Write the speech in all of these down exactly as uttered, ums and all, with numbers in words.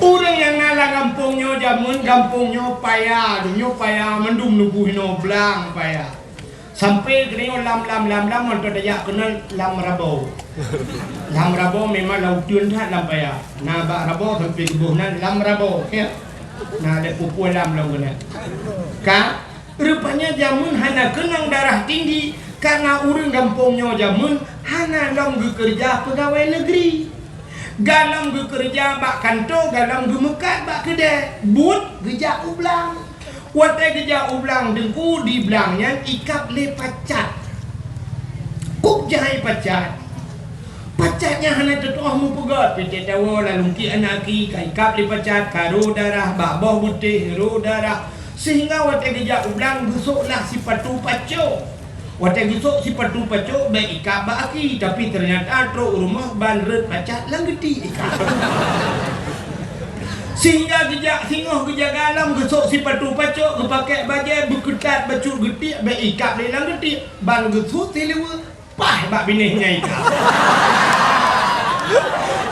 Ureuëng nyang na lam gampông nyoe jameun, gampông nyoe paya, nyoe paya, mandum nubu hinoe blang paya. Sampai keunoe lam, lam, lam, lam, mantong tajak keunoe lam Rabo. Lam Rabo memang lam uteuen that lam paya. Na bak Rabo sampai geuboh nan lam Rabo, ya. Na ada pupue lam lom keunoe. Ka? Rupanya jameun hana keunong darah tinggi, karena ureuëng gampông nyoe jameun hana lom geukeureuja peugawée negeri. Galom geukeureuja bak kantô, galom geumeukat bak keudée, buet geujak u blang. Watée geujak u blang teungku, di blang nyan ikab lé pacat. Kok jai pacat? Pacat nyan hana teutoh meupeugét, pih teuh tawoe lalungki aneuk aki, ka ikab lé pacat, ka ro darah, bak boh beutéh ro darah. Sehingga watée geujak u blang geusoklah sipatu pacok. Watée geusok sipatu pacok bék ikab bak aki, tapi teunyata trok u rumoh ban rot pacat lam geuti ikab. Sehingga geujak singoh geujaga lom geusok sipatu pacok, geupakée bajée beukeutat bacut geutiek bék ikab lé lam geuti, ban geusut siluweue. Paih bak binéh nyan ikab.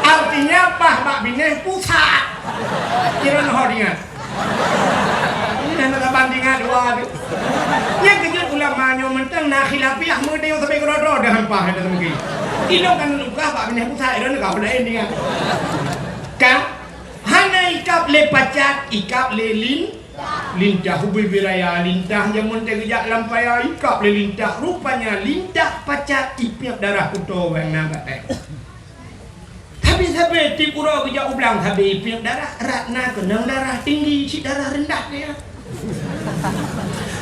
Artinya paih bak binéh pusat. Kira neuhor ingat. Ini hana saban ingat dua tu. Nyang keujeuet ulama nyoe mantong na khilafiah meudeh sabe keudroe-droe dah hampah ada mungkin. Ilong kan luka bak binéh pusat, ilong ka lain ingat. Kan? Hana ikab lé pacat, ikab lé lin Lintah ubé biraya, lintah jameun teugeujak lam paya, ikab lé lintah. Rupanya lintah pacat ipiep darah kuto wang na batai. Tapi sabe tiep uroe geujak u blang sabe ipiep darah, rat na keunong darah tinggi, cit darah rendah dia.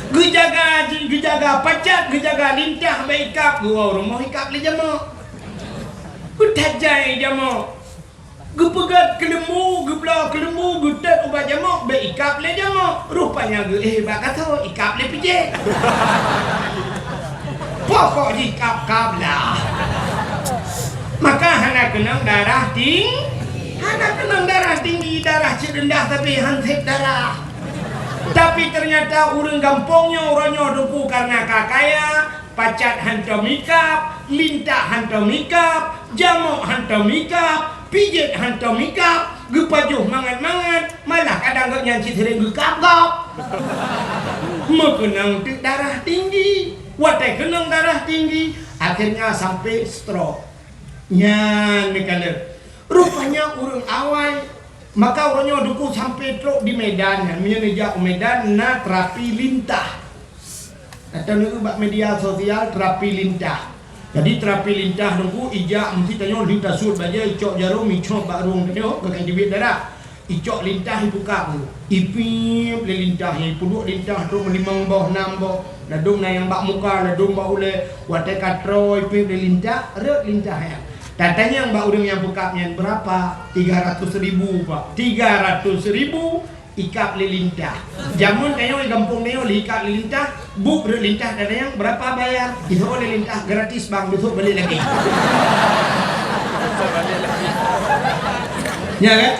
Geujaga, geujaga pacat, geujaga lintah bak ikab, geuwoe rumoh ikab lé jamok. Geutajai jamok. Geupeugét keuleumbu, geubloe keuleumbu, geutot ubat jamok, bék ikab lé jamok. Rupanya geuéh bak gasoe, ikab lé pijét. Pokok jih kab-kab lah. Maka hana keunong darah ting-, hana keunong darah tinggi, darah cit rendah tapi hansét darah. Tapi ternyata ureuëng gampông nyoe uroe nyoe teungku karena ka kaya, pacat hantom ikab, lintah hantom ikab, jamok hantom ikab, pijét hantom ikab, geupajoh mangat-mangat, malah kadang gobnyan cit seuréng geukab-kab. Meukeunong teuk darah tinggi. Watée keunong darah tinggi, akhirnya sampai stroke. Nyan meukaleuet. Rupanya ureuëng awai Maka uroe nyoe teungku sampai trok di Medan nyan, meunyoe neujak u Medan na terapi lintah. Atau neueu bak media sosial terapi lintah. Jadi terapi lintah teungku ijak meusti tanyoe lheueh tasuet bajée icok jaroe icok bak rueng tanyoe keu ka jeuet darah. Icok lintah ipeukab tu. Ipiep lé lintah nyan, ipeuduek lintah trok meulimong boh, nam boh. Ladôm na nyang bak muka, ladôm bak ulée. Watée ka troe ipiep lé lintah, rot lintah nyan. Tatanyong bak ureuëng nyang peukab nyan, "Beurapa?" "Tiga ratus ribu, Pak." Tiga ratus ribu ikab lé lintah. Jameun tanyoe di gampông tanyoe lé ikab lé lintah, buet rot lintah tatanyong, "Beurapa bayar?" Iseuôt lé lintah, "Gratis, Bang, beusôk balek lagée." Nyan kan?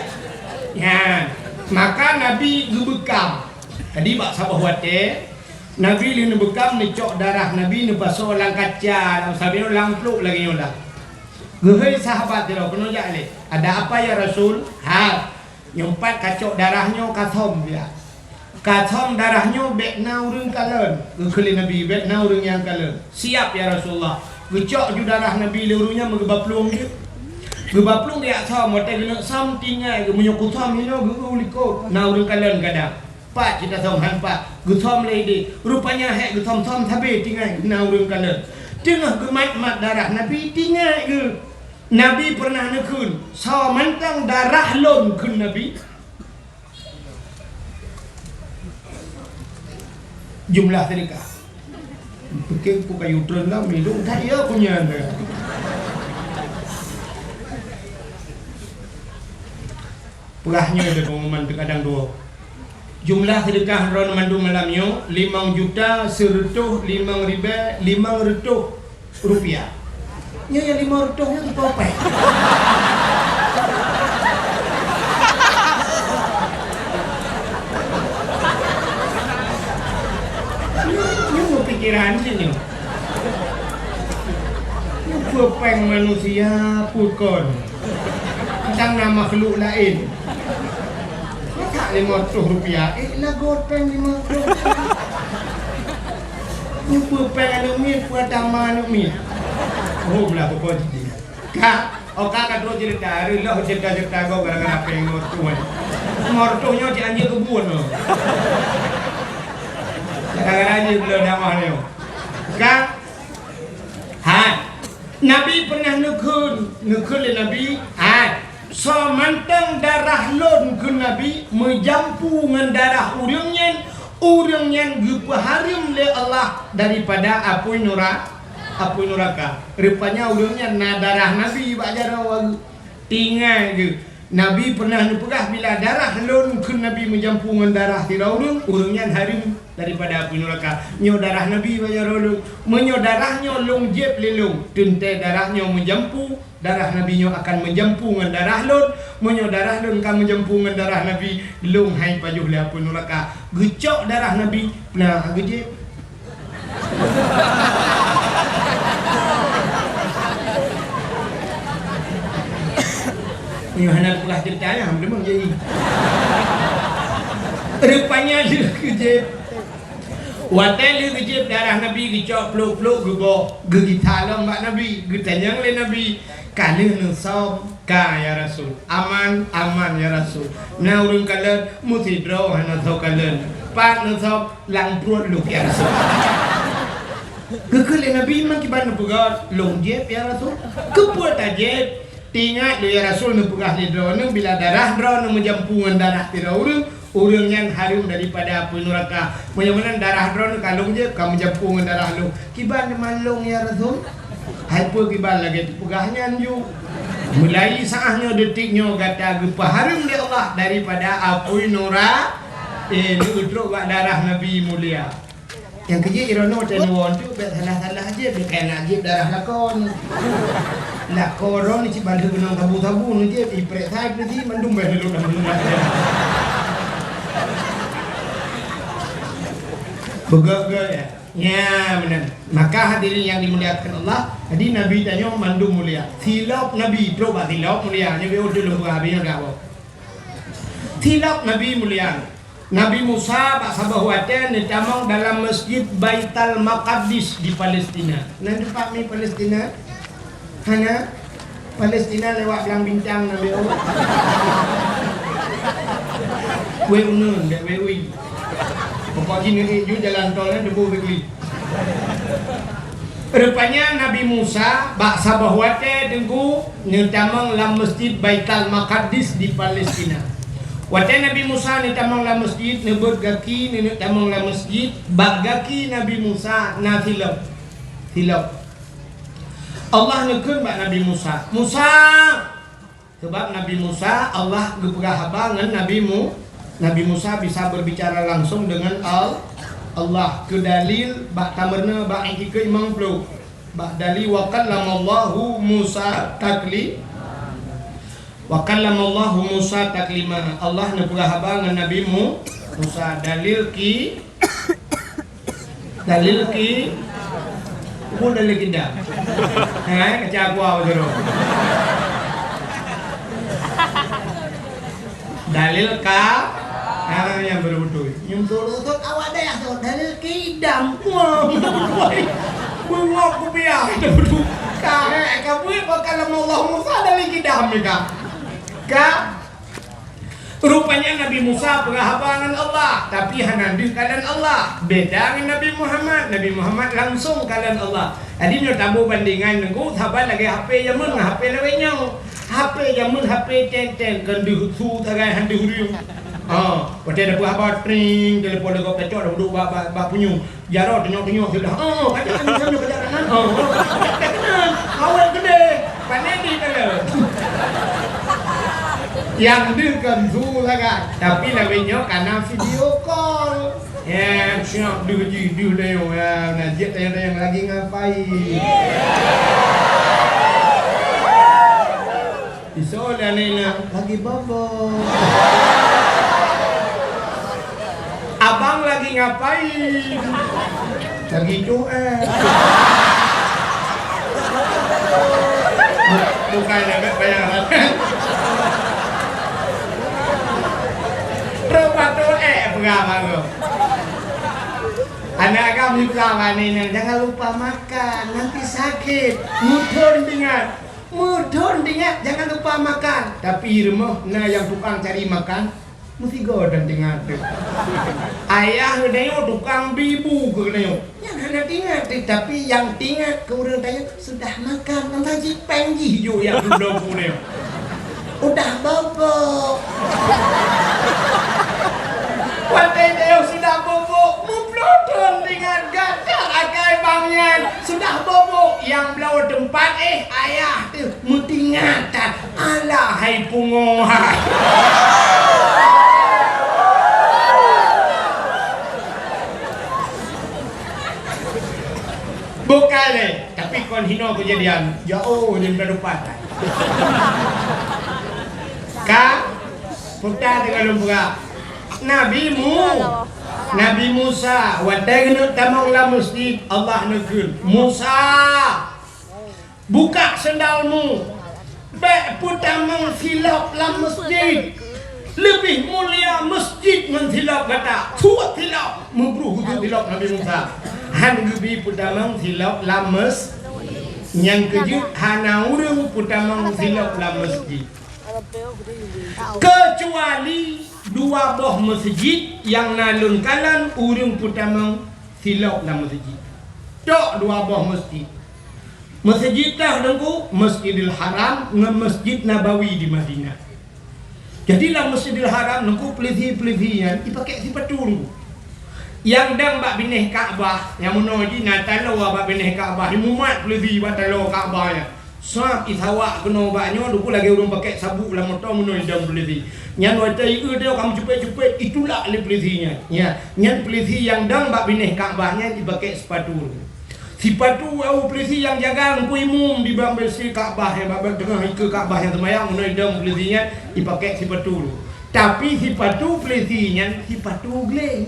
Nyan. Maka Nabi geubeukam. Jadi bak saboh watée, Nabi lheueh neubeukam neucok darah Nabi neupasoe lam kaca, lam sabinoe lam plôk lagée nyoe lah. Geuhôi sahabat sidroe, "Keunoe jak lé." "Ada apa ya Rasul?" "Hai, nyoe pat kacok darah nyoe kasöm siat. Kasöm darah nyoe bék na ureuëng kalon." Geukheun lé Nabi, "Bék na ureuëng nyang kalon." "Siap ya Rasulullah." Geucok ju darah Nabi lé ureuëng nyan meugeubaplueng jeuet. Geubaplueng jak söm, watée geuneuk söm tinggai geuh meunyoe kusöm hinoe geu-eu likot na ureuëng kalon kadang. Pat cit tasöm han pat, geusöm lé idéh. Rupanya hék geusöm-söm sabe tinggai na ureuëng kalon. Teungoh geumat-mat darah Nabi tinggai geuh. Nabi peureunah neukheun, "Soe mantong darah lôn," kheun Nabi. Jumlah sedekah. Pikir ku kayu tren lah, minum tak ya punya anda. Peurah nyoe lé pengumuman teukadang dua. Jumlah sedekah droeneuh mandum malam nyoe limong juta seureutôh limong ribée limong reutôh rupiah. Nyoe nyang limong reutôh nyoe teupeue péng. Nyoe, nyoe pikiran cit nyoe. Nyoe peue péng manusia, peue kon. Tan na makhluk laén. Masak limong reutôh rupiah, eh, lagot péng limong reutôh. Nyoe peue péng aneuk miet, peue tamah aneuk miet. Oh, blah pokok jih. Ka, oh, ka, ka trok cerita, hari loh cerita-cerita gob gara-gara péng limong reutôh, eh. Limong reutôh nyoe cit anjing kebun, oh. Gara-gara jih blah dakwah nyoe. Ka, hai. Nabi pernah neukheun, neukheun lé Nabi, hai, soe mantong darah lôn, kheun Nabi, meujampu ngon darah ureuëng nyan, ureuëng nyan geupeuhareuem lé Allah daripada apui nura-, apui nuraka. Rupanya ureuëng nyan na darah Nabi bak jaroe. Tinggai geuh. Nabi pernah neupeugah, "Bila darah lôn," kheun Nabi, "meujampu ngon darah sidroe ureuëng, ureuëng nyan hareuem daripada apui nuraka." Nyoe darah Nabi bak jaroe lôn. Meunyoe darah nyoe lôn jieb lé lôn, teuntée darah nyoe meujampu, darah Nabi nyoe akan meujampu ngon darah lôn. Meunyoe darah lôn ka meujampu ngon darah Nabi, lôn hai pajoh lé apui nuraka. Geucok darah Nabi, peuna geujieb. Nyoe hana peugah ceurita nyan, meudeungoe jadi. Rupanya lheueh geujieb. Watée lheueh geujieb darah Nabi geucok plôk-plôk geuboh, geugisa lom bak Nabi, geutanyong lé Nabi, "Ka lheueh neusöm?" "Ka, ya Rasul." "Aman?" "Aman, ya Rasul." "Na ureuëng kalon?" "Meusidroe hana soe kalon." "Pat neusöm?" "Lam pruet lôn, ya Rasul." Geukheun lé Nabi, "Man kiban neupeugah lôn jieb, ya Rasul?" "Keupeue tajieb?" "Teuingat lôn, ya Rasul, neupeugah lé droeneuh, bila darah droeneuh meujampu ngon darah sidroe ureuëng, ureuëng nyan hareuem daripada apui nuraka. Meunyoe meunan darah droeneuh ka lôn jieb, ka meujampu ngon darah lôn." "Kiban teuma lôn, ya Rasul?" "Hai peue kiban lagée teupeugah nyan ju. Mulai saát nyoe, detik nyoe gata geupeuhareuem lé Allah daripada apui nura-, eh, neutrok bak darah Nabi mulia." Nyang keujeuet ironoe teuh nyoe, bék salah-salah jieb, bék kaya nak jieb darah lakoe. Lakoe droeneuh cit ban lheueh keunong sabu-sabu neujieb, iprek sai peusi mandum bék lheueh lôn lam. Beugöt-göt, ya. Ya, meunan. Maka hadirin yang dimuliakan Allah, jadi Nabi tanyoe mandum mulia. Silop Nabi, trok bak silop mulia. Nyoe beu lôn peugah habéh nyoe dak boh. Silop Nabi mulia. Nabi Musa bak saboh watée neutamong dalam Masjid Baital Maqadis di Palestina. Na teumpat mi Palestina? Hana? Palestina lewat Blang Bintang na lewat. Wei uneun dek wei ui. Pokok jih neuék ju jalan tol nyan deubu beu klik. Rupanya Nabi Musa bak saboh watée teungku neutamong lam Masjid Baital Maqadis di Palestina. Watée Nabi Musa neutamong lam masjid, neubeuet gaki neuneuk tamong lam masjid, bak gaki Nabi Musa na silop. Silop. Allah neukheun bak Nabi Musa, "Musa!" Sabab Nabi Musa, Allah geupeugah haba ngon Nabi Mu-, Nabi Musa bisa berbicara langsung dengan Al-, Allah. Keu dalil bak tameurunoe bak Iqtiqaih limong ploh. Bak dalil, "Wa kallamallahu Musa takli-, wa kallamallahu Musa taklima." Allah neupeugah haba ngon Nabi Mu-, Musa. Dalil ki-, Dalil ki-, pun dalil kidam. Hai, kaca gua beutôi. Dalil ka-, ha, nyang beutôi-beutôi. Nyum turun tu awak deh tu dalil kidam. Wah, beutôi. Bengok ku biar. Ka, eh, ka buat bakal Allah Musa dalil kidam ni ka. Ka, Rupanya Nabi Musa peugah haba ngon Allah, tapi hana deuh kalon Allah. Beda ngon Nabi Muhammad. Nabi Muhammad langsung kalon Allah. Jadi nyoe taboh bandingan ngon saban lagée H P jameun ngon H P lawét nyoe. H P jameun H P ten-ten, kon deuh su sagai han deuh ureuëng. Ha, watée tapeugah haba, tring, telepon lagak pacok dah duduk bak, bak, bak punyueng. Jaroe tunyok-tunyok sudah. Oh, kacak ni, kacak ni, kacak kanan. Oh, oh, kacak kanan. Awet gede. Pandai di kalau. Yang deuh kan tu sangat. Tapi lawét nyoe kana video call. Ya, siap deuh ji, deuh dayong. Ya, nah, jeuet dayong-dayong lagi ngapain? Isoe lé aneuk inong lagi bobo. Abang lagi ngapain? Lagi cuek. Bukan lé bayangan. Peugah bagoe. Aneuk agam peugah bak nenek, "Jangan lupa makan, nanti sakit." Meuthon teuingat. Meuthon teuingat, jangan lupa makan. Tapi rumoh na nyang tukang cari makan, meusigoe dan teuingat teuh. Ayah geutanyoe tukang bi bu keu geutanyoe. Nyan hana teuingat teuh, tapi nyang teuingat keu ureueng tanyoe sudah makan, ngon saji péng jih jok nyang dudoe geutanyoe. Udah bobok. Watèe tanyoe sudah bobok, meuploton teuingat gata akai bang nyan. Sudah bobok, nyang bloe teumpat, eh, ayah teuh. Meutingat that, alah hai pungo hai. Bukai lé, tapi kon hino keujadian. Jauh di masa depan. Ka, puta deungon lôn peugah. Nabi Mu-, Nabi Musa, watèe geuneuk tamong lam meuseujid, Allah neukheun, "Musa, buka seundalmu, bèk peutamong silop lam meuseujid. Leubeh mulia meuseujid ngon silop gata. Suet silop!" Meubruh khusyuk silop Nabi Musa. Han geubi peutamong silop lam meus-, nyang keujeuet hana ureueng peutamong silop lam meuseujid. Keucuali dua boh meuseujid nyang na lôn kalon ureueng peutamong silop lam meuseujid. Tok dua boh meuseujid. Meuseujid teuh Teungku, Masjidil Haram ngon Masjid Nabawi di Madinah. Jadi lam Masjidil Haram Teungku, peulisi-peulisi nyan jipakèk sipatu Teungku. Nyang dong bak binéh Ka'bah, nyang meunoe jih na taloe bak binéh Ka'bah, jimumat peulisi bak taloe Ka'bah nyan. Sab isawak keunoe bak nyoe, Teungku, lagèe ureueng pakèk sabuk lam moto meunoe idong peulisi. Nyan watèe ieu teuh ka meucupet-cupet, itulak lé peulisi nyan. Nya, nyan peulisi nyang dong bak binéh Ka'bah nyan jipakèk sipatu. Sipatu awak peulisi nyang jaga Teungku imum di bak Masjid Ka'bah, ya, bak teungoh ikeue Ka'bah nyang seumayang, meunoe idong peulisi nyan jipakèk sipatu. Tapi sipatu peulisi nyan sipatu gleh,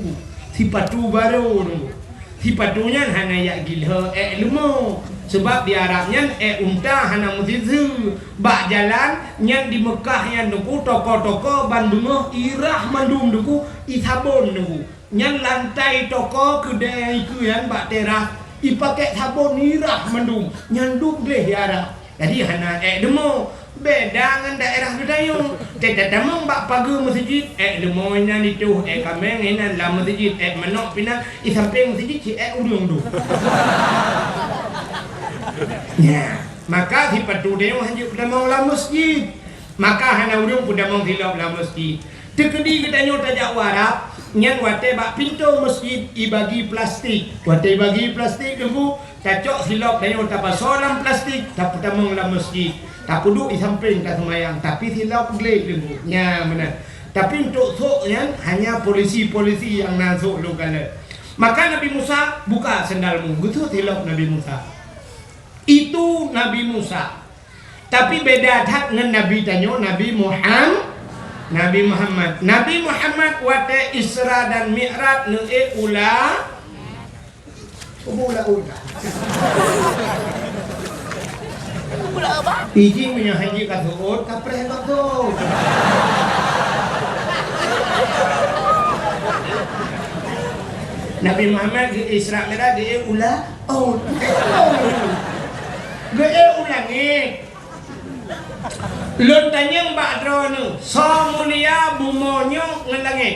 sipatu barô. Sipatu nyan hana jak gilhô èk leumo, sabab di Arab nyan èk unta hana meusiseue. Bak jalan nyan di Meukah nyan Teungku, toko-toko ban beungoh irah mandum Teungku, isabon Teungku. Nyan lantai toko keudè ikeue nyan bak teras, ipakèk sabon irah mandum, nyan duek gleh di Arab. Jadi hana èk leumo. Beda ngon daerah geutanyoe. Teuka tamong bak pageue meuseujid, èk leumo inan itôh, èk kaméng inan lam meuseujid, èk manok pinan i sampéng meuseujid, ci èk ureueng dum. Nya, maka sipatu tanyoe hanjeuet peutamong lam meuseujid. Maka hana ureueng peutamong silop lam meuseujid. Teukeudi geutanyoe tajak u Arab, nyan watèe bak pintoe meuseujid ibagi plastik. Watèe ibagi plastik Teungku, tacok silop tanyoe tapasoe lam plastik, tapeutamong lam meuseujid. Tapeuduek i sampéng taseumayang, tapi silop gleh Teungku. Nya meunan. Tapi untuk sôk nyan hanya polisi-polisi nyang na sôk lôn kalon. Maka Nabi Musa, "Buka seundalmu." Geusuet silop Nabi Musa. Itu Nabi Musa. Tapi beda that ngon Nabi tanyoe, Nabi Muham-, Nabi Muhammad. Nabi Muhammad watèe Isra dan Mi'raj neuék u la-, u la-, u la-, iji meunyoe haji ka seuôt, ka preh bak thôn. Nabi Muhammad geu-Isra Mi'raj geuék u la-, Oh, geuék u langét. Lôn tanyong bak droeneuh, soe mulia bumoe nyoe ngon langét?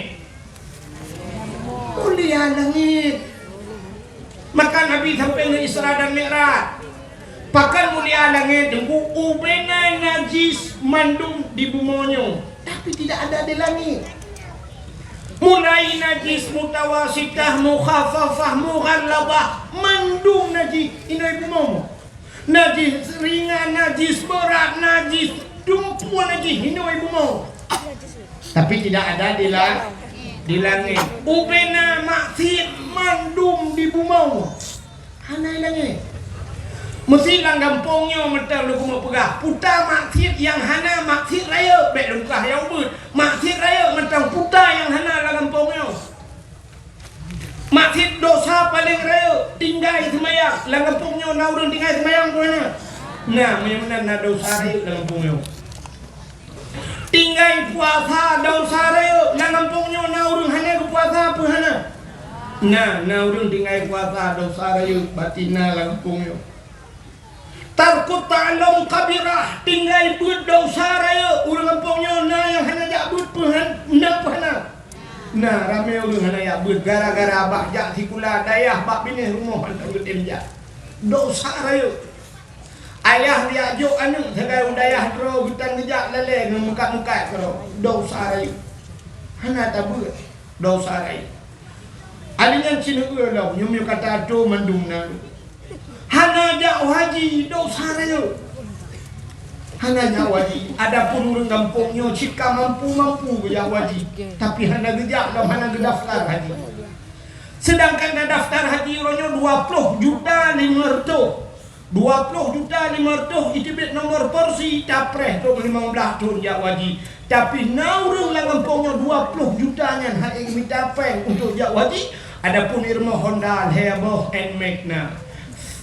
Mulia langét. Maka Nabi sampai ngon Isra dan Mi'raj. Pakon mulia langét Teungku? Ubena najis mandum di bumoe nyoe, tapi tidak ada di langét. Mulai najis mutawasitah, mukhaffafah, mughallabah, mandum najis hinoe bumoe. Najis ringan, najis beurat, najis dumpeue, najis hinoe bumoe. Tapi tidak ada di la-, di langét. Ubena maksiet mandum di bumoe. Hana i langét. Meusi lam gampông nyoe mantong lôn keumeung peugah, peue ta maksiet nyang hana, maksiet rayeuk, bèk lôn peugah nyang ubit. Maksiet rayeuk mantong, peue ta nyang hana lam gampông nyoe. Maksiet dosa paleng rayeuk, tinggai seumayang. Lam gampông nyoe na ureueng tinggai seumayang peue na? Na, meunyoe meunan na dosa rayeuk lam gampông nyoe. Tinggai puasa, dosa rayeuk. Lam gampông nyoe na ureueng hana geupuasa. Na, na ureuëng tinggai kuasa, desya rayeuk, batin na lam gampông nyoe. Tarkut ta'allum kabirah, tinggai beuet desya rayeuk. Ureuëng gampông nyoe na nyang hana jak beuet peue han-, na peue hana? Na, ramé ureuëng hana jak beuet gara-gara bah jak sikula dayah bak binéh rumoh hana geutem jak. Desya rayeuk. Ayah jak jok aneuëk sagai u dayah droe geutan geujak lalée ngon meukat-meukat keudroe. Desya rayeuk. Hana tabeuet. Desya rayeuk. Alinyan sineuk lom, nyoe miyueb kata atoe mandum na. Hana jak haji, desya rayeuk. Hana jak haji. Adapun ureuëng gampông nyoe cit ka mampu-mampu geujak haji, tapi hana geujak lom, hana geudaftar haji. Sedangkan na daftar haji uroe nyoe dua ploh juta lima reutôh. Dua ploh juta lima reutôh iteubiet nomor polisi, tapreh trok limong blaih thon jak haji. Tapi na ureuëng lam gampông nyoe dua ploh juta nyan han ék mita péng untuk jak haji, adapun irumoh Honda lhée boh Nmax na.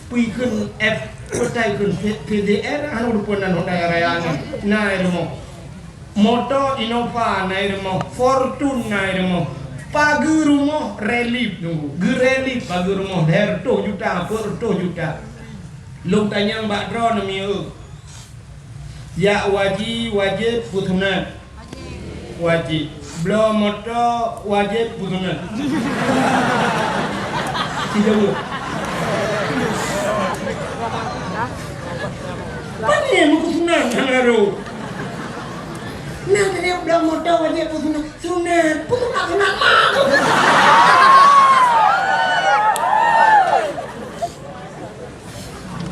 Pui kheun F, peue tai kheun P-, P D R, anu rupa nan Honda nyang raya nyan. Na irumoh. Moto Innova na irumoh, Fortuner na irumoh. Pageue rumoh relief nunggu. Geurelief pageue rumoh lhée reutôh juta, peuet reutôh juta. Lôn tanyong bak droeneuh mieu. Jak haji wajéb peue sunat? Wajéb. Bloe moto wajéb peue sunat? Sijaweueb. Pane meupeue sunat hana rhot? Na teurimong bloe moto wajéb peue sunat? Sunat. Peue sunat, sunat ma?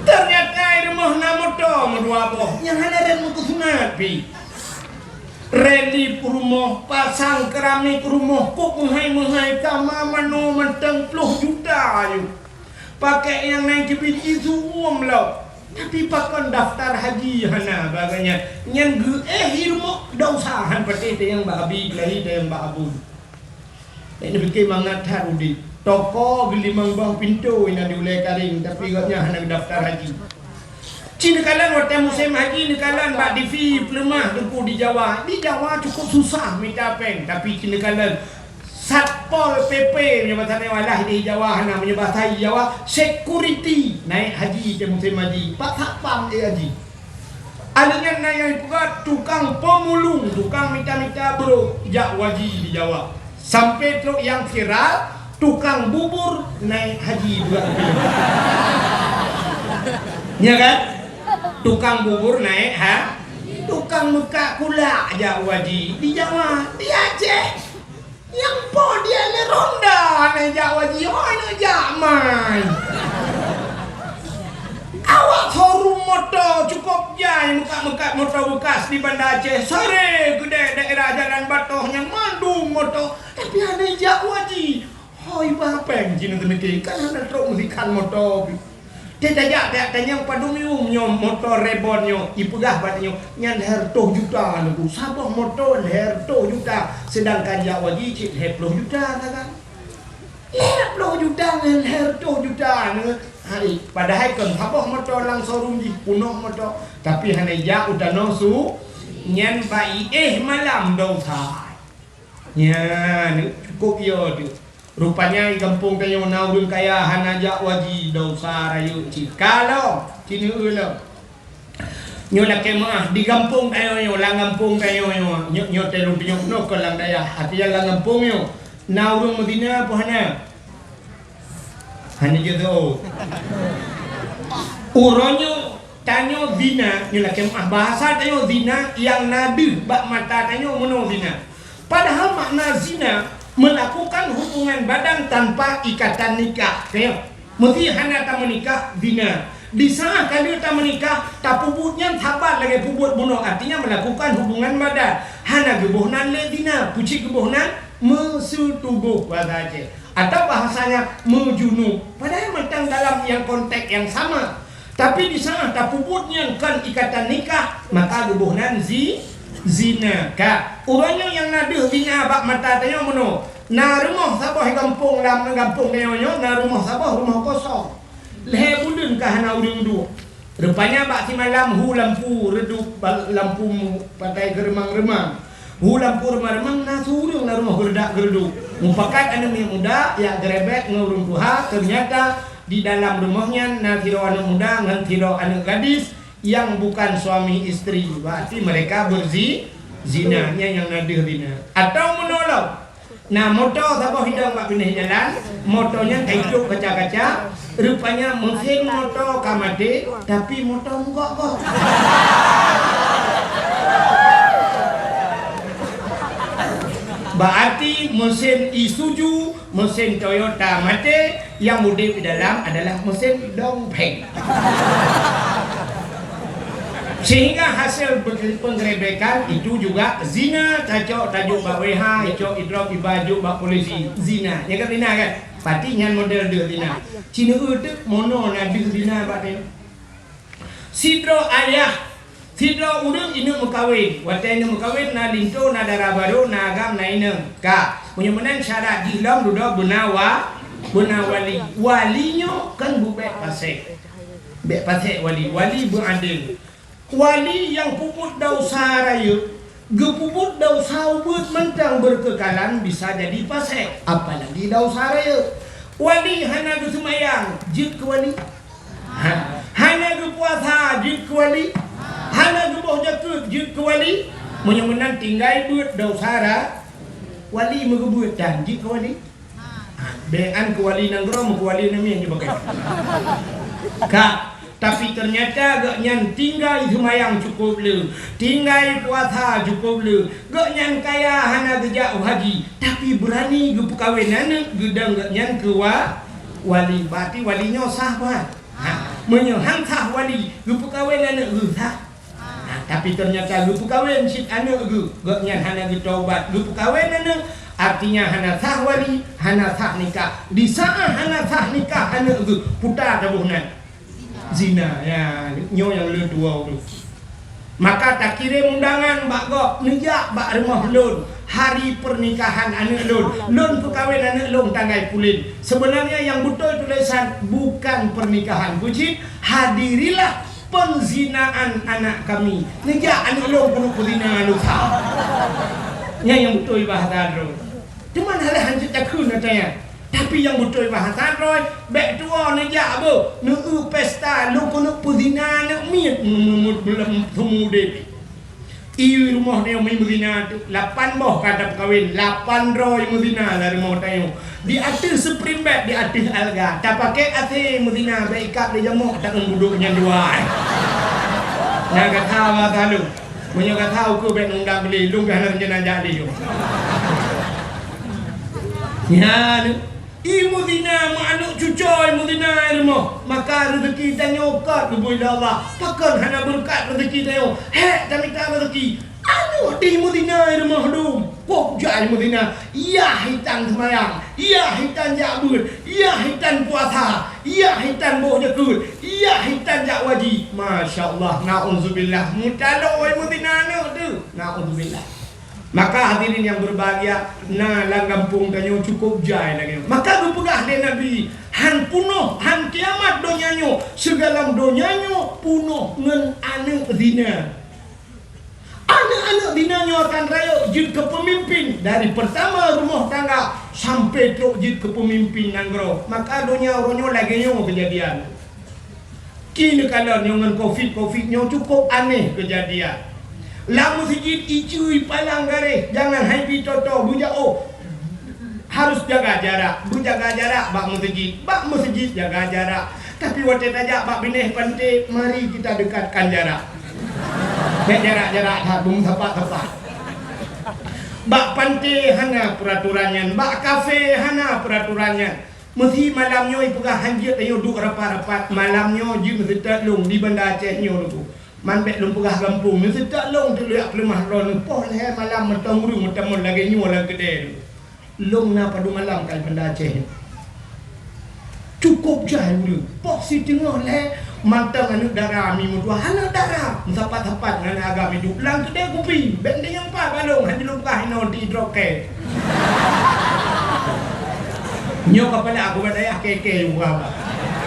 Teunyata irumoh na moto meudua boh nyang hana rhot meupeue sunat pih. Relief rumoh, pasang keramik rumoh, kok meuhai-meuhai, kama manoe mantong ploh juta ayue. Pakék nyang na teubiet isu uem lom. Tapi pakon daftar haji hana bak gobnyan. Nyan geuéh irumoh desya han patéh teunyang bak abi, keulayie teunyang bak abon. Bèk neupike mangat that udép. Toko geulimong boh pintoe na di ulèe karéng, tapi gobnyan hana geudaftar haji. Ci neukalon watèe musém haji neukalon bak TV peuleumah teungku di Jawa. Di Jawa cukup susah mita pèng, tapi ci neukalon Satpol PP, meunyoe basa Jawa lah di Jawa hana, meunyoe basa Jawa security naik haji teuh musém haji. Pak Satpam ék haji. Aneuk nyan na nyang jipeugah tukang pemulung, tukang mita-mita brôk jak haji di Jawa. Sampai trok nyang viral, tukang bubur naik haji bulan. Ya kan? Tukang bubur naik ha? Tukang meukat kulak jak haji di Jawa, di Aceh. Nyang po dia le ronda hana jak haji, hana jak mai. Awak showroom moto cukup jai meukat-meukat moto bekas di Banda Aceh. Sare keudéh daerah Jalan Batoh nyan mandum moto, tapi hana jak haji. Hoi, bah pèng jinoe teuneuk kan hana trok meusikan moto. Teutajak-tajak tanyong padum yum nyoe moto Reborn nyoe, ipeugah bak tanyoe, nyan lhèe reutôh juta neugô. Saboh moto lhèe reutôh juta, seudangkan jak haji cit lhèe ploh juta sagai. Lhèe ploh juta ngon lhèe reutôh juta nyoe. Hai, padahai kon saboh moto lam showroom jih, peunoh moto, tapi hana jak u tanoh su, nyan bak iéh malam desya. Nyan, cukup yo tu. Rupanya di gampông tanyoe na ureueng kaya hana jak haji, desya rayeuk cit. Ka lom, ci neueu lom. Nyoe lakèe meuah di gampông tanyoe nyoe, lam gampông tanyoe nyoe, nyoe, nyoe teuh lôn tunyok nyoe kon lam dayah, artinya lam gampông nyoe. Na ureueng meuzina peue hana? Hana jeuet. Uroe nyoe tanyoe zina, nyoe lakèe meuah, bahasa tanyoe zina nyang na deuh bak mata tanyoe meunoe zina. Padahai makna zina melakukan hubungan badan tanpa ikatan nikah. Tanyoe, meusé hana tameunikah, zina. Di saat ka lheueh tameunikah, tapeubuet nyan saban lagèe peubuet bunoe, artinya melakukan hubungan badan. Hana geuboh nan lé zina, peue cit geuboh nan? Meuseutuboh bahasa Aceh. Atau bahasanya meujunub. Padahai mantong dalam nyang konteks nyang sama. Tapi di saat tapeubuet nyan kon ikatan nikah, maka geuboh nan zi-, zina. Ka, uroe nyoe nyang na deuh zina bak mata tanyoe meunoe. Na rumoh saboh gampông lam gampông tanyoe nyoe, na rumoh saboh rumoh kosong. Lhèe buleuen ka hana ureueng duek. Rupanya bak simalam hu lampu redup, ba-, lampu mu-, patai geureumang-reumang. Hu lampôh rumoh reumang na su ureuëng lam rumoh geuredak-geureudok. Mupakat aneuëk miet muda, jak geurebek ngon ureuëng tuha, teunyata di dalam rumoh nyan na sidroe aneuëk muda ngon sidroe aneuëk gadis nyang bukan suami istri. Berarti mereka berzi-, zina. Nyan nyang na deuh zina. Atawa meunoe lom, na moto saboh hidong bak binéh jalan, moto nyan ka itôp kaca-kaca, rupanya meusén moto ka maté, tapi moto meugok-gok. Berarti meusén Isuzu, meusén Toyota maté, nyang udeb di dalam adalah meusén dongpeng. Sehingga hasil pe-, penggerebekan itu juga zina, tacok tajok bak W H, icok idrop iba jok bak polisi, zina. Nyan kan zina kan? Pati nyan model deuh zina. Cina uteuk mono na deuh zina bak nyan. Sidroe ayah, sidroe ureuëng ineuëk meukawen. Watée ineuëk meukawen na linto, na dara barô, na agam, na inong. Ka, meunyoe meunan syarat jih lom dudoe beuna wa-, beuna wali. Wali nyoe kan beubek pasék. Bek pasék wali, wali beuadil. Wali nyang peubuet desya rayeuk, geupeubuet desya ubeuet mantong beureukeukhalan bisa jadi pasék, apalagi desya rayeuk. Wali hana geuseumayang, jeuet keu wali. Ha, hana geupuasa, jeuet keu wali. Hana geuboh jakeuet, jeuet keu wali. Meunyoe meunan tinggai beuet desya ra-, wali meugeubeuet dan jeuet keu wali. Ha, bèk an keu wali nanggroe, meukeue wali namiet jih pakai. Ka, tapi ternyata gobnyan tinggai seumayang cukôp le, tinggai puasa cukôp le, gobnyan kaya hana geujak u haji, tapi beurani geupeukawen aneuk geudong gobnyan keu wa-, wali. Berarti wali nyoe sah, bukan? Ha, meunyoe han sah wali, geupeukawen aneuk geuh sah? Nah, tapi ternyata geupeukawen cit aneuk geuh, gobnyan hana geutaubat, geupeukawen aneuk, artinya hana sah wali, hana sah nikah. Di saat hana sah nikah aneuk geuh, puta taboh nan. Zina, ya, nyoe nyang lôn tuwoe tu. Maka takirém undangan bak gob, neujak bak rumoh lôn, hari pernikahan aneuk lôn. Lôn peukawen aneuk lôn tanggai pulen. Sebenarnya yang beutôi tulisan bukan pernikahan. Bucit, hadirilah penzinaan anak kami. Neujak aneuk lôn keuneuk peuzina aneuk sa. Nyan nyang beutôi bahasa droe. Teuma hana lé hanjeuet takheun ata nyan. Tapi nyang beutôi bahasa droe, bèk tuwoe neujak beuh, neueu pesta lôn keuneuk peuzina aneuk miet, mu-, mu-, mu-, mu-, seumudép. I rumoh tanyoe mi meuzina tu, lapan boh ka tapeukawen, lapan droe meuzina lam rumoh tanyoe. Di ateueh spring bed, di ateueh alga, tapakèk AC meuzina, bèk ikat lé jamok, taeun budok nyan dua. Nyan gata wa talu. Meunyoe gata ukeue bèk neundang beli, lôn pih hana rencana jak lé. Nyan. I meuzina, meu aneuk cucoe i meuzina i rumoh, maka reuzeki tanyoe ka geubri lé Allah. Pakon hana beureukat reuzeki tanyoe? Hék tamita reuzeki. Aneuk di meuzina i rumoh dum. Poh jai meuzina, yah itan seumayang, yah itan jak beuet, yah itan puasa, yah itan boh jakeuet, yah itan jak waji. Masya Allah, naudzubillah. Meutalô i meuzina aneuk teuh. Naudzubillah. Maka hadirin yang berbahagia, na lam gampông tanyoe cukôp jai lagèe nyoe. Maka geupeugah lé Nabi, "Han punoh, han kiamat donya nyoe, sigohlom donya nyoe punoh ngon aneuk zina." Aneuk-aneuk zina nyoe akan rayeuk jeuet keu peumimpin, dari peurtama rumoh tangga sampai trok jeuet keu peumimpin nanggroe. Maka donya uroe nyoe lagèe nyoe keujadian. Keuneuk kalon nyoe ngon covid, covid nyoe cukôp anéh keujadian. Lam meuseujid iceue ipalang garéh, jangan hai bi toto beujaoh. Harus jaga jarak, beujaga jarak bak meuseujid, bak meuseujid jaga jarak. Tapi watèe tajak bak binéh panté, mari kita dekatkan jarak. Bèk jarak-jarak that, beumeusapat-sapat. Bak panté hana peuratoran nyan, bak kafé hana peuratoran nyan. Meusi malam nyoe ipeugah hanjeuet tanyoe duek rapat-rapat, malam nyoe jeuet meuseutôt lôn di Banda Aceh nyoe Teungku. Man bèk lôn peugah gampông, meuseutôt lôn teuk lôn jak peuleumah droeneuh, poh lhèe malam mantong ureueng meutamong lagèe nyoe lam keudè lôn. Lôn na padum malam ka i Banda Aceh nyoe. Cukôp jai ureueng, poh siteungoh lhèe mantong aneuk dara mi meutuah, aneuk dara meusapat-sapat ngon agam iduek lam keudè kupi, bèk tanyong pat bak lôn, hana lôn peugah inoe di droe kèe. Nyoe keupeulak aku bak dayah kèe-kèe juga.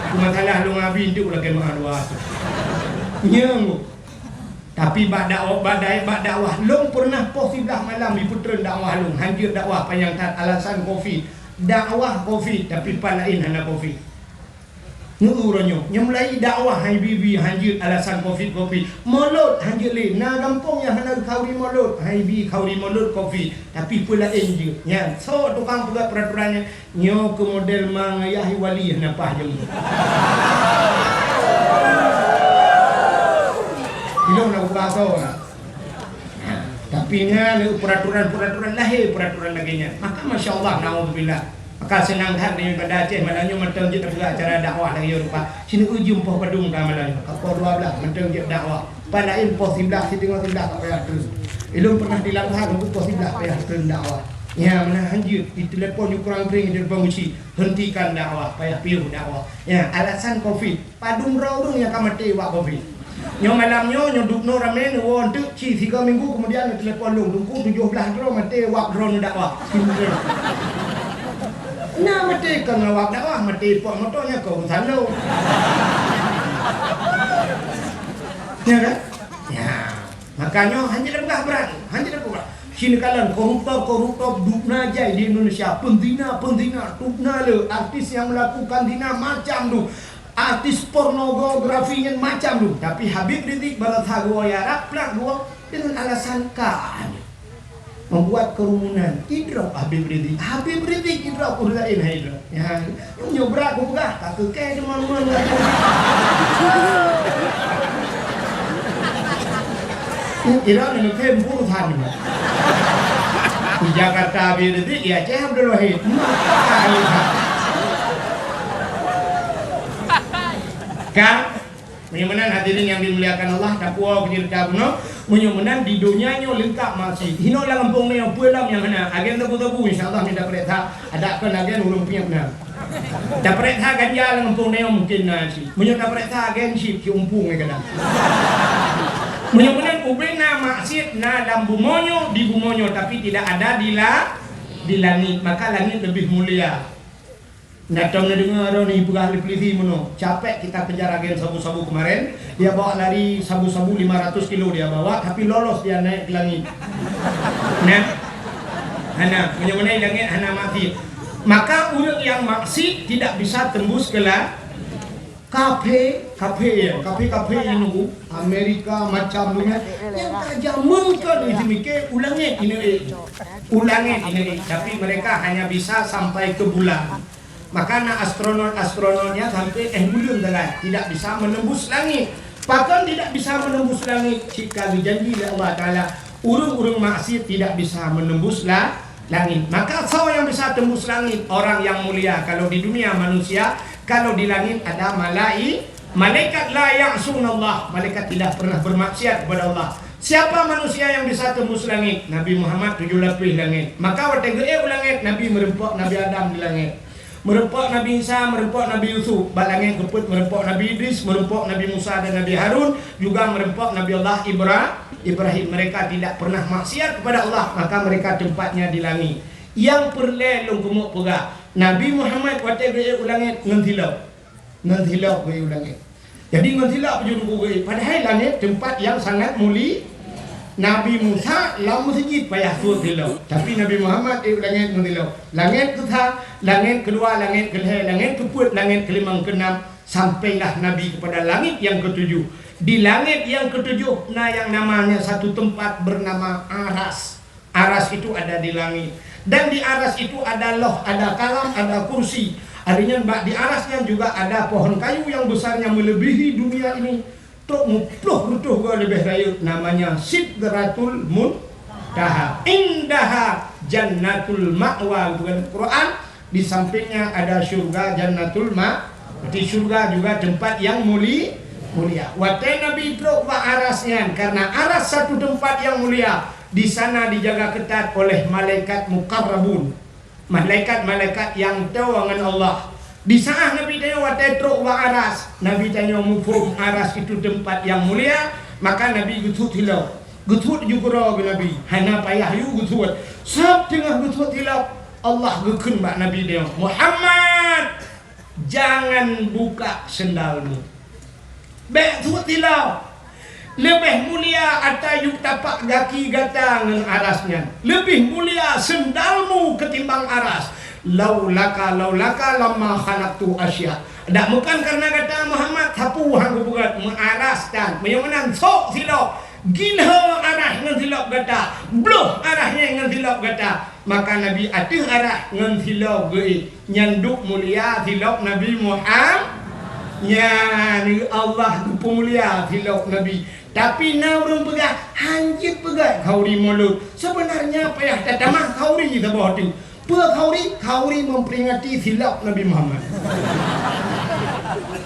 Cuma salah lôn abi nteuk lagèe meu'ah dua. Nyoe. Tapi bak dakwah, bak dai-, bak dakwah lôn pernah poh siblaih malam jipeutreun dakwah lôn, hanjeuet dakwah panyang that alasan covid. Dakwah covid, tapi pat laén hana covid. Nyoe uroe nyoe, nyang mulai dakwah hai bi-bi hanjeuet alasan covid, covid. Molot hanjeuet lé, na gampông nyang hana khauri molot, hai bi khauri molot covid. Tapi peue laén jeuet. Nyan, soe tukang peugah peraturan nyan? Nyoe keu model ma ngon yah wali hana paih jeuet. Ilôn na buka asoe na. Tapi nyan peraturan-peraturan lahé peraturan lagèe nyan. Maka masya Allah, naudzubillah. Maka seunang that di Banda Aceh malam nyoe mantong jeuet tapeugah acara dakwah lagèe nyoe rupa. Sinoe ujeuen poh padum ka malam nyoe. Ka poh dua belas mantong jeuet dakwah. Pat laén poh siblaih, siteungoh siblaih ka payah treun. Ilôn pernah di Langsa nunggu poh siblaih payah treun dakwah. Ya, meunan hanjeuet, ditelepon ju kurang kering, ditelepon uci, hentikan dakwah, payah piôh dakwah. Ya, alasan covid. Padum droe ureueng nyang ka maté wak covid. Nyoe malam nyoe, nyoe dubnoe ramé neuwoe eunteuk ci sigoe minggu keumudian neutelepon lôn, Teungku, tujoh blaih droe maté wak droeneuh dakwah. Na maté kon wak dakwah, maté pot moto nyan kon urusan lôn. Ya kan? Ya. Maka nyoe hana lé peugah brat, hana lé peugah. Sinoe kalon koruptor-koruptor dubna jai di Indonesia, penzina-penzina dubna le, artis nyang melakukan zina macam tu, artis pornografi nyan macam tu. Tapi Habib Rizik barasa geuwoe ya rap plak geuwoe dengan alasan ka membuat kerumunan. Idrop Habib Rizik, Habib Rizik idrop ureueng laén hai idrop. Ya, nyoe brat kupeugah, ka keu kèe teuma-teuma. Kira ni mungkin puluhan. Di Jakarta Habib Rizik, di Aceh Abdul Wahid. Maka, kan? Meunyoe meunan hadirin nyang dimuliakan Allah, tapuwoe keu ceurita bunoe. Meunyoe meunan di donya nyoe leungkap maksiet. Hinoe lam gampông nyoe peue lom nyang hana. Agen sabu-sabu insya Allah mita preh that. Adak kon agen ureueng piep na. Tapreh that ganja lam gampông nyoe mungkin na cit. Meunyoe tapreh that agen cit, cit umpung kadang. Meunyoe meunan ubena maksiet na lam bumoe nyoe, di bumoe nyoe, tapi tidak ada di la-, di langit. Maka langit lebih mulia. Nah, tom neudeungoe droeneuh peugah lé polisi meunoe, capek kita kejar agen sabu-sabu kemarin, dia bawa lari sabu-sabu lima ratus kilo dia bawa, tapi lolos dia naik ke langit. Nah, hana, meunyoe meunan langit hana maksiet. Maka ureueng nyang maksiet tidak bisa tembus ke la-, kaphé, kaphé ya, kaphé-kaphé nyang nunggu Amerika macam dunia, nyang ka jameun kan isi mikir u langit ini, eh. U langit ini, eh. Tapi mereka hanya bisa sampai ke bulan. Maka na astronot-astronotnya sampai eh buleuen galai, tidak bisa menembus langit. Pakon tidak bisa menembus langit? Cit ka geujanji lé Allah Taala, ureueng-ureueng maksiet tidak bisa menembus la-, langit. Maka soe nyang bisa tembus langit? Orang yang mulia. Kalau di dunia manusia, kalau di langit ada malai-, malaikat la ya'sunallah, malaikat tidak pernah bermaksiat kepada Allah. Siapa manusia yang bisa tembus langit? Nabi Muhammad tujoh lapéh langit. Maka watèe geuék u langit, Nabi meureumpok Nabi Adam di langit. Meureumpok Nabi Isa, meureumpok Nabi Yusuf, bak langét keupeuet meureumpok Nabi Idris, meureumpok Nabi Musa dan Nabi Harun, juga meureumpok Nabi Allah Ibra-, Ibrahim. Mereka tidak pernah maksiat kepada Allah, maka mereka tempatnya di langit. Nyang peureulèe lôn keumeung peugah, Nabi Muhammad watèe geuék u langét ngon silop. Ngon silop geuék u langét. Jadi ngon silop jeuet geuék, padahai langét teumpat nyang sangat muli-, Nabi Musa lam meuseujid payah suet silop, tapi Nabi Muhammad ék u langét ngon silop. Langét keusa, langét keudua, langét keulhèe, langét keupeuet, langét keulimong, keunam, sampailah Nabi kepada langit yang ketujuh. Di langit yang ketujuh na yang namanya satu tempat bernama Aras. Aras itu ada di langit. Dan di Aras itu ada Loh, ada Kalam, ada Kursi. Artinya, bak di Aras nyan juga ada pohon kayu yang besarnya melebihi dunia ini. Trok muploh reutôh goe leubeh rayeuk, namanya Sidratul Muntaha. Indaha Jannatul Ma'wa, bukan Quran. Di sampingnya ada syurga Jannatul Ma-, berarti syurga juga tempat yang muli-, mulia. Watèe Nabi trok bak Aras nyan, karena Aras satu tempat yang mulia, di sana dijaga ketat oleh malaikat muqarrabun, malaikat-malaikat nyang toe ngon Allah. Di saat Nabi tanyoe watèe trok bak Aras, Nabi tanyoe muphom Aras itu tempat yang mulia, maka Nabi geusuet silop. Geusuet ju keudroe keu Nabi, hana payah yue geusuet. Sab teungoh geusuet silop, Allah geukheun bak Nabi tanyoe, "Muhammad, jangan buka sendalmu." Bèk suet silop. Leubeh mulia ata yub tapak gaki gata ngon aras nyan. Leubeh mulia seundalmu keutimbang aras. Laulaka, laulaka lamma khalaqtu asya. Dak meukan karena gata Muhammad, sapeue han kupeugét, meuaras tan. Meunyoe meunan, sok silop. Gilho aras ngon silop gata. Bloh aras nyan ngon silop gata. Maka Nabi ateueh aras ngon silop geuék. Nyan duek mulia silop Nabi Muhammad. Nyan Allah geupeumulia silop Nabi. Tapi na ureuëng peugah, "Han jeuet peugah khauri mulod." Sebenarnya payah tatamah khauri saboh teuk. Peue khauri? Khauri memperingati silop Nabi Muhammad.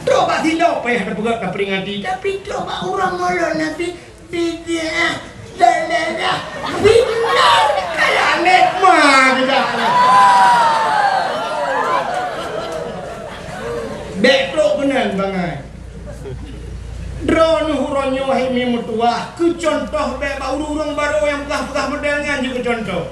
Trok bak silop payah tapeugah taperingati, tapi trok bak uroe mulod Nabi, bid'ah, dalalah, fitnah, kayak nekma tidak. Bèk trok keunan bangai. Droeneuh uroe nyoe hai mi meutuwah, keu contoh bèk bak ureuëng-ureuëng barô nyang peugah-peugah model nyan jeuet keu contoh.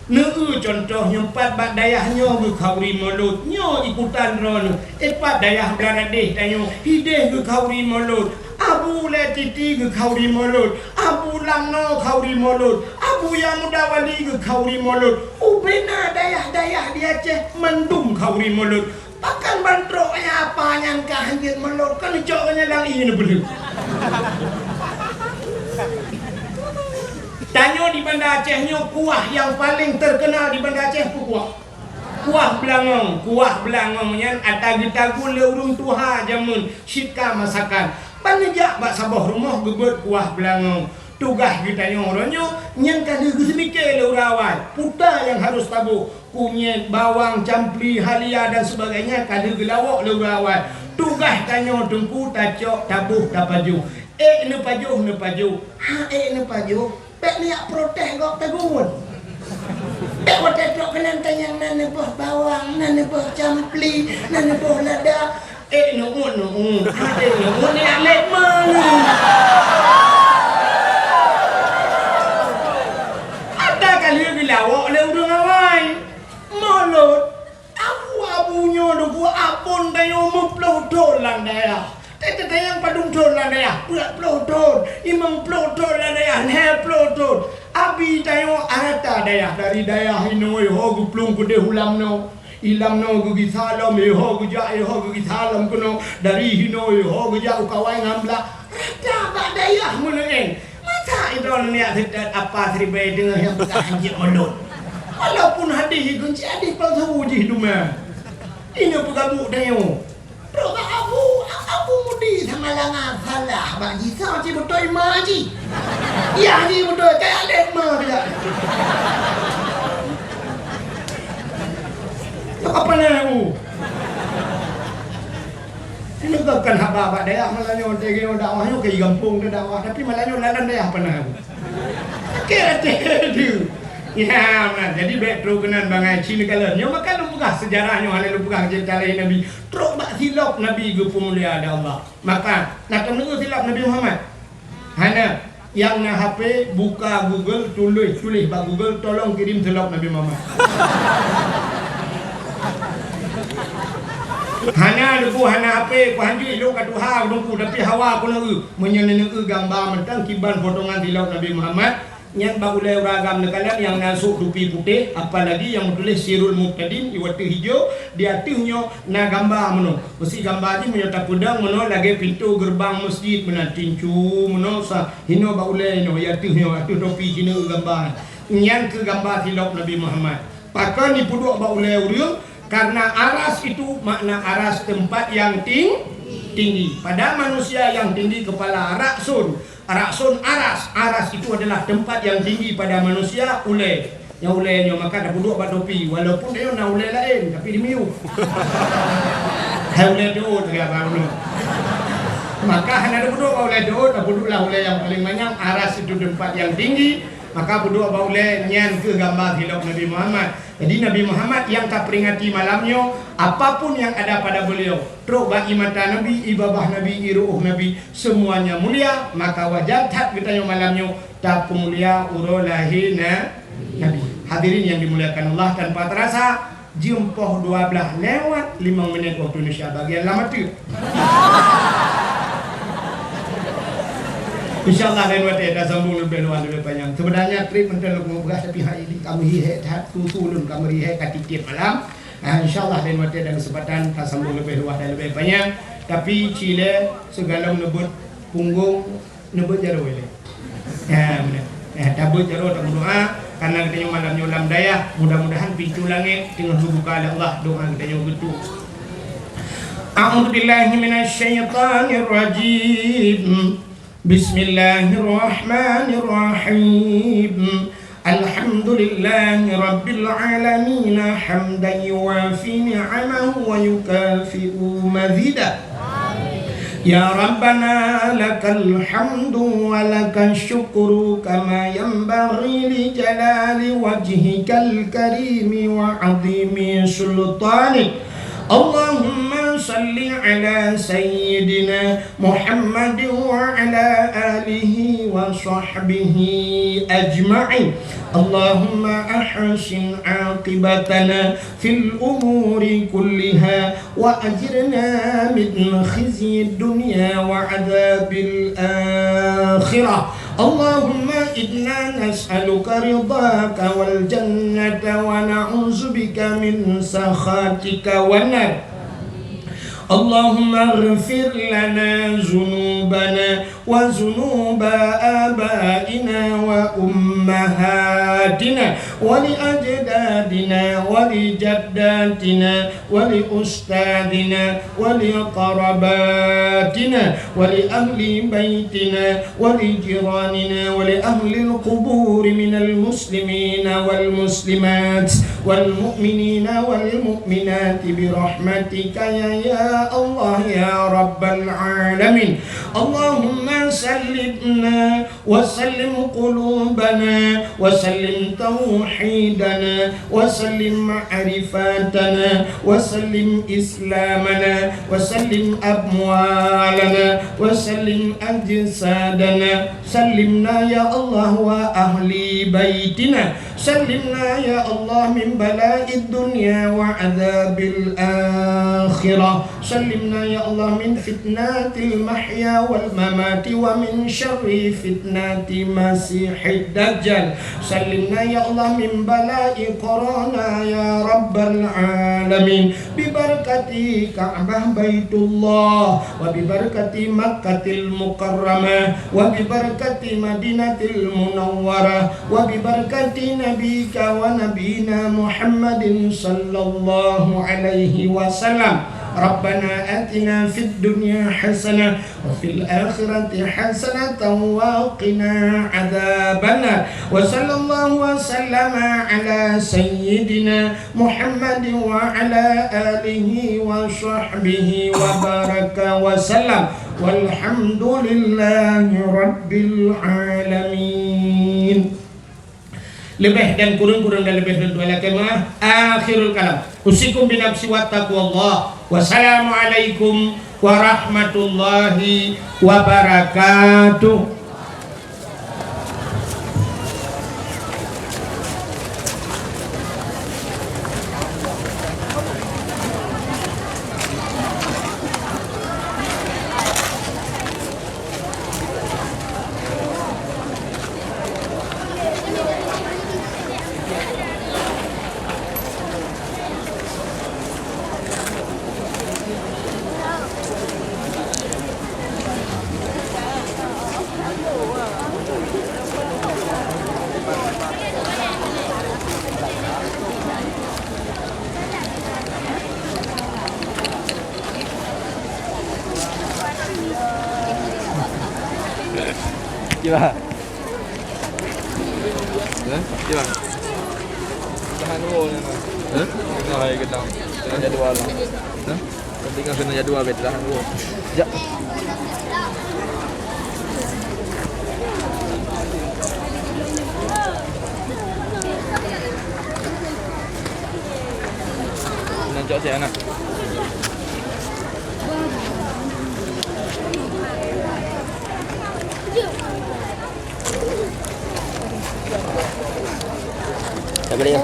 Neu-eu contoh nyoe pat bak dayah nyoe geukhauri mulod, nyoe ikutan droeneuh. Ipat dayah Beuladeh tanyoe hideh geukhauri mulod, Abu Lé Titi geukhauri mulod, Abu Lamno khauri mulod, Abu Yamuda Wali geukhauri mulod. Ubena dayah-dayah di Aceh mandum khauri mulod. Pakon ban trok nyan apa nyan ka hanjeuet mulod, kan cok nyan lam ié neupeuleuh. Tanyoe di Banda Aceh nyoe kuah nyang paleng teukeunal di Banda Aceh peue kuah? Kuah beulangong. Kuah beulangong nyan ata geutaguen lé ureuëng tuha jameun cit ka masakan. Ban neujak bak saboh rumoh geubeuet kuah beulangong. Tugaih geutanyoe uroe nyoe nyan ka lheueh geuseumiké lé ureuëng awai peue nyang harôh taboh. Kunyét, bawang, campli, halia dan sebagainya ka lheueh geulawok lé ureuëng awai. Tugaih tanyoe teungku tacok, taboh, tapajoh. Ék neupajoh, neupajoh. Ha ék neupajoh, bèk neujak protes gob taguen. Bèk watèe trok keunan tanyong na neuboh bawang, na neuboh campli, na neuboh lada. Ék neuôt-neuôt, ha ék neuôt neuôt. Ata ka lheueh geulawok lé ureuëng awai. Mulod, abu-abu nyoe deuh apon tanyoe meuploh thon lam dayah. Teuka nyang padum thon lam dayah, peuet ploh thon, limong ploh thon lam dayah, lhèe ploh thon. Abi tanyoe rata dayah, dari dayah inoe ho geuplueng keudeh u Lamno. I Lamno geugisa lom, iho geujak, iho geugisa lom keunoe. Dari hinoe iho geujak u Kawai ngon Blah. Rata bak dayah meuleuén. Masa idroe neujak seutôt apa siribèe deungon nyang peugah hanjeuet mulod. Walaupun hadih ikheun cit hadih palsu jih duma. Inoe peugabuk tanyoe. Trok bak Abu, Abu Mudi sama langa salah bak jih. Soe cit beutôi ma jih. Yah jih beutôi, kaya lé ma bijak. Nyoe ka pané u. Nyoe ka kan haba bak dayah malam nyoe, teuga nyoe dakwah nyoe ka i gampông teuh dakwah, tapi malam nyoe lam dayah pané u. Sakét até teuh. Ya, nah, jadi bèk trok keunan bangai cit neukalon. Nyoe maka lôn peugah seujarah nyoe, hana lôn peugah cerita lahé Nabi. Trok bak silop Nabi geupeumulia lé Allah. Maka, na keuneuk silop Nabi Muhammad? Hana. Nyang na H P, buka Google, tuléh, tuléh bak Google, "Tolong kirim silop Nabi Muhammad." Hana, Teungku, hana H P, ku hanjeuet ilôn ka tuha, Teungku, tapi hawa ku na eu. Meunyoe neueu gamba mantong kiban potongan silop Nabi Muhammad, nyan bak ulèe ureueng agam neukalon nyang na sôk tupi putéh, apalagi nyang meutuléh Sirul Mubtadin, iwat teuh ijo, di ateueh nyoe na gamba meunoe. Meusi gamba jih meunyoe tapeudong meunoe lagèe pintoe geureubang meuseujid meunan, tincu meunoe sa, hinoe bak ulèe nyoe, i ateueh nyoe, ateueh topi jinoe gamba. Nyan keuh gamba silop Nabi Muhammad. Pakon jipeuduek bak ulèe ureueng? Karena aras itu makna aras tempat yang ting-, tinggi. Pada manusia yang tinggi kepala, ra'sun. Ra'sun aras. Aras itu adalah tempat yang tinggi pada manusia, ulèe. Nyang ulèe nyoe maka tapeuduek bak topi, walaupun nyoe na ulèe laén, tapi dimiyueb. Hai ulèe teuôt lagèe abang nyoe. Maka hana tapeuduek bak ulèe teuôt, tapeuduek lah ulèe nyang paleng manyang, aras itu tempat yang tinggi, maka peuduek bak ulèe nyan keuh gamba silop Nabi Muhammad. Jadi Nabi Muhammad nyang taperingati malam nyoe, apapun yang ada pada beliau, trok bak ié mata Nabi, ié babah Nabi, ié ru'uh Nabi, semuanya mulia, maka wajar that geutanyoe malam nyoe tapeumulia uroe lahé na-, Nabi. Hadirin yang dimuliakan Allah, tanpa terasa, jeuem poh dua blah lewat limong minét waktu Indonesia bagian lam ateueh. Insya Allah lain watèe tasambong leubeh luwah leubeh panyang. Seubeunajih trép mantong lôn peugah, tapi hai ini kamoe hi hèk that, tutoe ulôn kamoe hi hèk ka tiep-tiep malam. Ah, insya Allah lain watèe dan keuseumpatan tasambong leubeh luwah dan leubeh panyang. Tapi ci lé sigohlom neubeuet punggong, neubeuet jaroe lé. Ya, beuna. Ya, tabeuet jaroe, tameudoa karena geutanyoe malam nyoe lam dayah. Mudah-mudahan pintoe langèt teungoh geubuka lé Allah, doa geutanyoe geutuek. A'udzubillahi minasyaitonirrajim. Bismillahirrahmanirrahim. Alhamdulillahi rabbil alamin, hamdan yuwafi ni'amahu wa yukafi'u mazidah. Ya Rabbana, lakal hamdu wa lakash syukru kama yanbaghi li jalali wajhikal karimi wa azimi sultanik. Allahumma salli ala sayyidina Muhammadin wa ala alihi wa sahbihi ajma'in. Allahumma ahsin aqibatana fil umuri kulliha wa ajirna min khizyid dunya wa adzabil akhirah. Allahumma inna nas'aluka ridhaka wal jannata wa na'udzubika min sakhatika wan nar. Allahumma ighfir lana dzunubana wa dzunuba abaina wa ummahatina wa li ajdadina wa li jaddatina wa li ustadzina wa li qarabatina wa li ahli baitina wa li jiranina wa li ahlil quburi minal muslimina wal muslimat wal mu'minina wal mu'minati bi rahmatika ya, ya Allah ya Rabbal alamin. Allahumma sallimna wa sallim qulubana wa sallim tauhidana wa sallim ma'rifatana wa sallim islamana wa sallim amwalana wa sallim ajsadana. Sallimna ya Allah wa ahli baitina. Sallimna ya Allah min bala'id dunya wa adzabil akhirah. Sallimna ya Allah min fitnatil mahya wal mamati wa min syarri fitnati masihid dajjal. Sallimna ya Allah min bala'i corona ya rabbal alamin. Bi barakati Ka'bah Baitullah, wa bi barakati Makkatil Mukarramah, wa bi barakati Madinatil Munawwarah, wa bi barakati nabiyyika wa nabiyyina Muhammadin sallallahu alaihi wasallam. Rabbana atina fid dunya hasanah wa fil akhirati hasanatan wa qina adzabannar. Wa sallallahu wa sallama ala sayyidina Muhammadin wa ala alihi wa sahbihi wa baraka wa sallam. Walhamdulillahi rabbil alamin. Leubeh dan kureueng, kureueng dan leubeh lôn tuan lakèe meu'ah. Akhirul kalam. Usikum binafsi wa taqwallah. Wassalamualaikum warahmatullahi wabarakatuh. Kiban. Hah? Kiban. Tahan dulu ni. Hah? Tengah hari gedang. Tengah jadual. Hah? Tengah kena jadual, bet tahan dulu. Jak. Nan cok si anak. Siapa dia?